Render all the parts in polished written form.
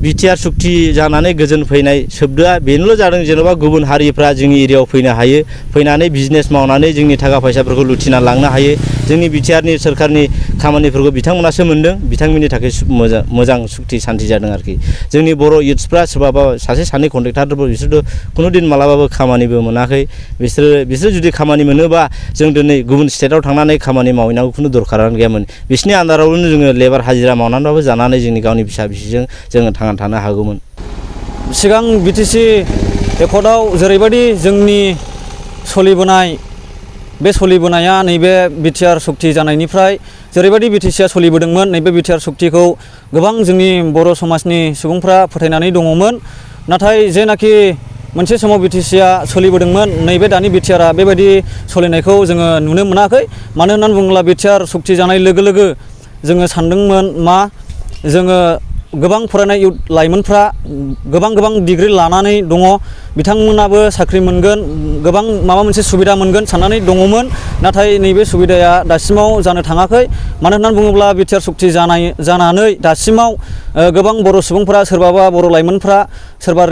BTR सुक्ति जानानै गोजोन फैनाय शब्दआ बेनोल' जादों जेनेबा गुबुन हारिफ्रा जोंनि एरियायाव फैनो हायो फैनानै बिजनेस मावनानै जोंनि थाखा फैसाफोरखौ लुथिना लांनो हायो जोंनि बिटिआरनि सोरखारनि खामानिफोरखौ बिथांमोनासो मोनदों बिथांमोननि थाखाय मोजां सुक्ति शान्ति जादों आरोखि जोंनि बर' युथ्सफ्रा सोरबाबा सासे सानै कन्ट्रेक्टरफोर बिसोरथ' कुनु दिन मालाबाबो खामानिबो मोनाखै बिसोर जुदि खामानि मोनोबा जों दिनै गुबुन स्टेटआव थांनानै खामानि मावहैनांगौ खुनु दरखारानो गैयामोन बिसोरनि आन्दारावनो जोङो लेबार हाजिरा मावनानैबाबो जानानै जोंनि गावनि फिसा फिसौजों जोङो थांनानै थानो हागौमोन सिगां बिटिसि एकर्डआव जेरैबायदि जोंनि सोलिबोनाय बे सोलिबोनाया नैबे बिटिआर सुक्ति जानायनिफ्राय जेरैबायदि बिटिसिआ सोलिबोदोंमोन नैबे बिटिआर सुक्तिखौ गोबां जोंनि बर' समाजनि सुबुंफ्रा फोथायनानै दङमोन नाथाय जेनाखि मोनसे समाव बिटिसिआ सोलिबोदोंमोन नैबे दानि बिटिआरआ बेबायदि सोलिनायखौ जोङो नुनो मोनाखै मानो होननानै बुङोब्ला बिटिआर सुक्ति जानाय लोगो लोगो जोङो सानदोंमोन मा जोङो गोबां फरायनाय लाइमोनफ्रा गोबां डिग्री लानानै दङ बिथांमोनाबो साख्रि मोनगोन गोबां माबा मोनसे सुबिदा मोनगोन साननानै दङमोन नाथाय नैबे सुबिदाया दासिमाव जानो थाङाखै मानो होननानै बुङोब्ला बिटिआर सुक्ति जानानै दासिमाव गोबां बर' सुबुंफ्रा सोरबाबा बर' लाइमोनफ्रा सोरबा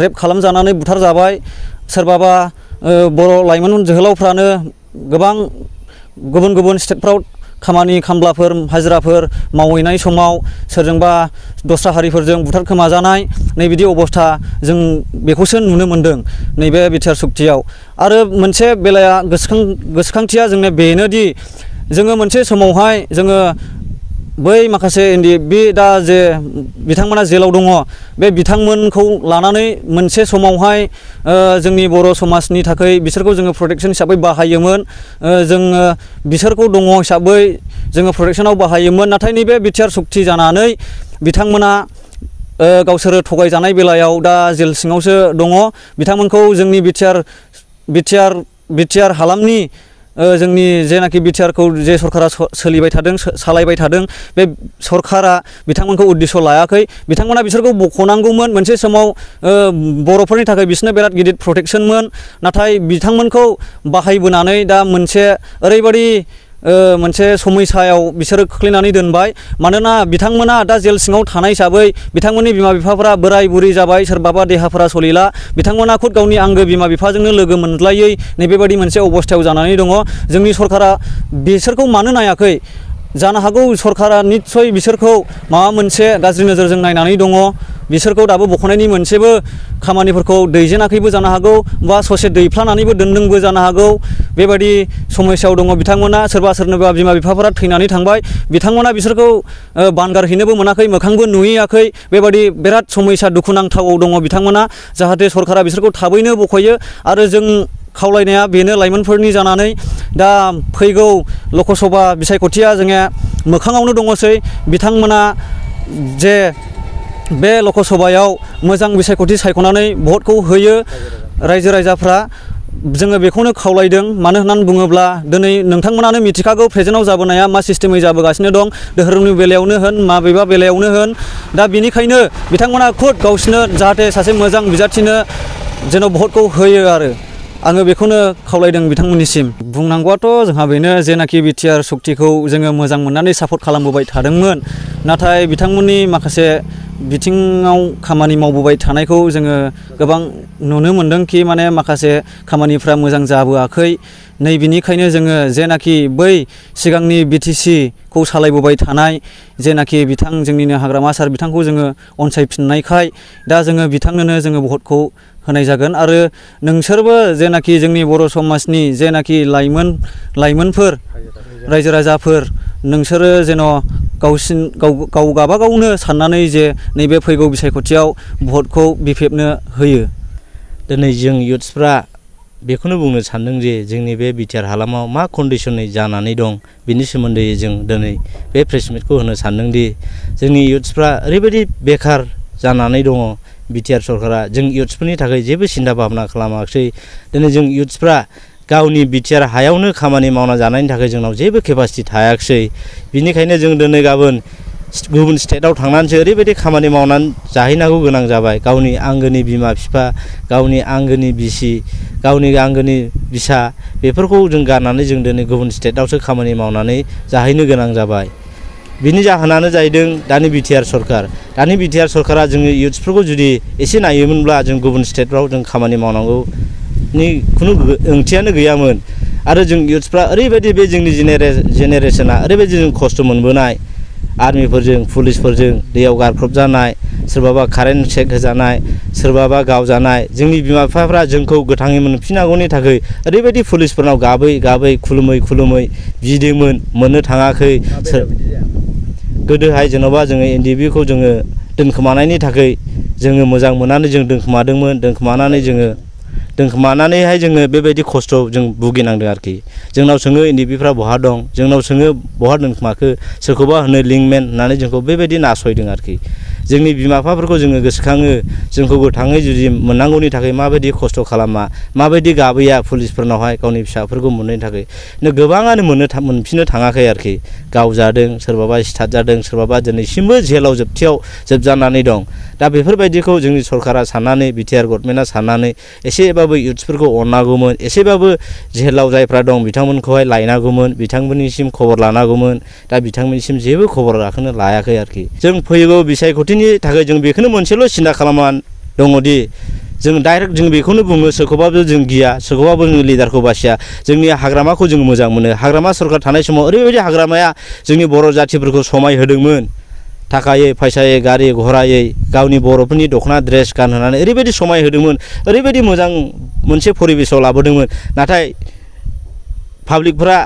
रेप खालामजानानै बुथारजाबाय सोरबाबा बर' लाइमोन जोहोलावफ्रानो गोबां गुबुन स्टेटफ्राव खामानि खामलाफोर हाजिराफोर मावहैनाय समाव सोरजोंबा दस्रा हारिफोरजों बुथारखोमाजानाय नैबिदि अबस्था जों बेखौसो नुनो मोनदों नैबे बिटिआर सुक्तियाव आरो मोनसे बेलाया गोसोखांथिया जोंना बेनोदि जोङो मोनसे समावहाय जोङो बै माखासे बे दा जे बिथांमोना जेलाव दङ बे बिथांमोनखौ लानानै मोनसे समावहाय जोंनि बर' समाजनि थाखाय बिसोरखौ जोङो प्रटेक्शन हिसाबै बाहायोमोन जोङो बिसोरखौ दङ हिसाबै जोङो प्रटेक्शनाव बाहायोमोन नाथाय नैबे बिटिआर सुक्ति जानानै बिथांमोना गावसोरो थगायजानाय बेलायाव दा जेल सिङावसो दङ बिथांमोनखौ जोंनि बिटिआर हालामनि जोंनि जेनाखि बिटिआरखौ जे सरकारा सालायबाय थादों बे सरकारा बिथांमोनखौ उद्देश्य लायाखै बिथांमोना बिसोरखौ बख'नांगौमोन मोनसे समाव बर'फोरनि थाखाय बिसोरनो बिराद गिदिर प्रटेक्शनमोन नाथाय बिथांमोनखौ बाहायबोनानै दा मोनसे ओरैबायदि मोनसे समस्यायाव बिसोरो खोख्लैनानै दोनबाय मानोना बिथांमोना दा जेल सिङाव थानाय हिसाबै बिथांमोननि बिमा बिफाफोरा बोराय बुरि जाबाय सोरबाबा देहाफोरा सलिला बिथांमोना खुद गावनि आंगो बिमा बिफाजोंनो लोगो मोनज्लायै नैबेबायदि मोनसे अबस्थायाव जानानै दङ जोंनि सरकारा बिसोरखौ मानो नायाखै जानो हागौ सरकारा निस्सय बिसोरखौ माबा मोनसे गाज्रि नोजोरजों नायनानै दङ बिसोरखौ दाबो बख'नायनि मोनसेबो खामानिफोरखौ दैजेनाखैबो जानो हागौ बा ससे दैफ्लानानैबो दोनदोंबो जानो हागौ बेबायदि समस्यायाव दङ बिथांमोना सोरबा सोरनोबा बिमा बिफाफोरा थैनानै थांबाय बिथांमोना बिसोरखौ बानगारहैनोबो मोनाखै मोखांबो नुहैयाखै बेबायदि बिराद समस्या दुखुनांथावआव दङ बिथांमोना जाहाथे सरकारा बिसोरखौ थाबैनो बख'यो आरो जों खावलायनाया बेनो लाइमोनफोरनि जानानै दा फैगौ लकसभा बिसायख'थिया जोंहा मोखाङावनो दङसै बिथांमोना जे बे लकसभायाव मोजां बिसायख'थि सायख'नानै भटखौ होयो रायजो राजाफ्रा जोङो बेखौनो खावलायदों मानो होननानै बुङोब्ला दिनै नोंथांमोनानो मिथिखागौ प्रेजेन्टआव जाबोनाया मा सिस्टेमै जाबोगासिनो दं धोरोमनि बेलायावनो होन माबेबा बेलायावनो होन दा बेनिखायनो बिथांमोना खुद गावसोरनो जाहाथे सासे मोजां बिजाथिनो जेन' भटखौ होयो आरो आङो बेखौनो खावलायदों बिथांमोननिसिम बुंनांगौआथ' जोंहा बेनो जेनाखि बिटिआर सुक्तिखौ जोङो मोजां मोननानै सापर्ट खालामबोबाय थादोंमोन नाथाय बिथांमोननि माखासे बिथिङाव खामानि मावबोबाय थानायखौ जोङो गोबां नुनो मोनदों कि माने माखासे खामानिफ्रा मोजां जाबोआखै नै बिनिखायनो जोङो जेनाखि बै सिगांनि बिटिसिखौ सालायबोबाय थानाय जेनाखि बिथां जोंनिनो हाग्रामा सार बिथांखौ जोङो अनसायफिननायखाय दा जोङो बिथांनोनो जोङो भटखौ होनाय जागोन आरो नोंसोरबो जेनाखि जोंनि बर' समाजनि जेनाखि लाइमोनफोर रायजो राजाफोर नोंसोरो जेन' गाव गावबागावनो साननानै जे नैबे फैगौ बिसायख'थियाव भटखौ बिपिएफनो होयो दिनै जों युथ्सफ्रा बेखौनो बुंनो सानदों जे जोंनि बे बिटिआर हालामाव मा कन्डिशनै जानानै दं बिनि सोमोन्दै जों दिनै बे प्रेस मिटखौ होनो सानदोंदि जोंनि युथ्सफ्रा ओरैबायदि बेखार जानानै दङ बिटिआर सरकारा जों युथ्सफोरनि थाखाय जेबो सिन्था भाबना खालामाखै दिनै जों युथ्सफ्रा गावनि बिटिआर हायावनो खामानि मावना जानायनि थाखाय जोंनाव जेबो केपासिटि थायाखै बिनिखायनो जों दिनै गाबोन गुबुन स्टेटआव थांनानैसो ओरैबायदि खामानि मावनानै जाहैनांगौ गोनां जाबाय गावनि आंगोनि बिमा बिफा गावनि आंगोनि बिसि गावनि आंगोनि बिसा बेफोरखौ जों गारनानै जों दिनै गुबुन स्टेटआवसो खामानि मावनानै जाहैनो गोनां जाबाय बिनि जाहोनानो जाहैदों दानि बिटिआर सरकार दानि बिटिआर सरकारा जोंनि इयुथ्सफोरखौ जुदि एसे नायोमोनब्ला जों गुबुन स्टेटफ्राव जों खामानि मावनांगौनि खुनु ओंथियानो गैयामोन आरो जों इयुथ्सफ्रा ओरैबायदि बे जोंनि जेनेरेशना ओरैबायदि जों खस्थ' मोनबोनाय आर्मिफोरजों पुलिसफोरजों दैयाव गारख्रबजानाय सोरबाबा कारेन्ट चेक होजानाय सोरबाबा गावजानाय जोंनि बिमा बिफाफ्रा जोंखौ गोथाङै मोनफिननांगौनि थाखाय ओरैबायदि पुलिसफोरनाव गाबै गाबै खुलुमै बिदोंमोन मोननो थाङाखै गोदोहाय जेन'बा जोङो एनडिएफबि खौ जोङो दोनखोमानायनि थाखाय जोङो मोजां मोननानै जों दोनखोमानानैहाय जोङो बेबायदि खस्थ' जों भुगिनांदों आरोखि जोंनाव सोङो एनडिएफबिफ्रा बहा दं जोंनाव सोङो बहा दोनखोमाखो सोरखौबा होनो लिंकमेन होननानै जोंखौ बेबायदि नासयदों आरोखि जोंनि बिमा बिफाफोरखौ जोङो गोसोखाङो जोंखौ गोथाङै जुदि मोननांगौनि थाखाय माबायदि खस्थ' खालामा माबायदि गाबैया पुलिसफोरनावहाय गावनि फिसाफोरखौ मोननायनि थाखाय गोबाङानो मोनफिननो थाङाखै आरोखि गावजादों सोरबाबा स्टार्ट जादों सोरबाबा दिनैसिमबो जेलाव जोबजानानै दं दा बेफोरबायदिखौ जोंनि सरकारा साननानै बिटिआर गभर्नमेन्टआ साननानै एसेबाबो इयुथ्सफोरखौ अननांगौमोन एसेबाबो जेलाव जायफ्रा दं बिथांमोनखौहाय लायनांगौमोन बिथांमोननिसिम खबर लानांगौमोन दा बिथांमोननिसिम जेबो खबर लाखौनो लायाखै आरोखि जों फैगौ बिसायख'थिनि थाखाय जों बेखौनो मोनसेल' सिन्था खालामना दङदि जों डाइरेक्ट जों बेखौनो बुङो सोरखौबाबो जों गिया सोरखौबाबो जों लिडारखौ बासिया जोंनि हाग्रामाखौ जों मोजां मोनो हाग्रामा सरकार थानाय समाव ओरैबायदि हाग्रामाया जोंनि बर' जाथिफोरखौ समाय होदोंमोन थाखायै फैसायै गारि घरायै गावनि बर'फोरनि दख'ना ड्रेस गानहोनानै ओरैबायदि समाय होदोंमोन ओरैबायदि मोजां मोनसे परिबेसाव लाबोदोंमोन नाथाय पाब्लिकफोरा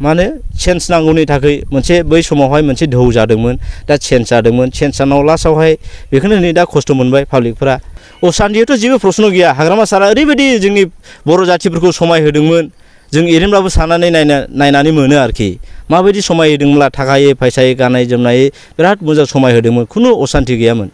माने चेन्ज नांगौनि थाखाय मोनसे बै समावहाय मोनसे ढौ जादोंमोन दा चेन्ज जादोंमोन चेन्ज जानाव लास्टआवहाय बेखौनो नै दा खस्थ' मोनबाय पाब्लिकफोरा असान्तियाथ' जेबो प्रश्न गैया हाग्रामा सारा ओरैबायदि जोंनि बर' जाथिफोरखौ समाय होदोंमोन जों एरैनोब्लाबो साननानै नायनानै मोनो आरोखि माबायदि समाय होदोंमोनब्ला थाखायै फैसायै गाननाय जोमनायै बिराद मोजां समाय होदोंमोन खुनु असान्ति गैयामोन।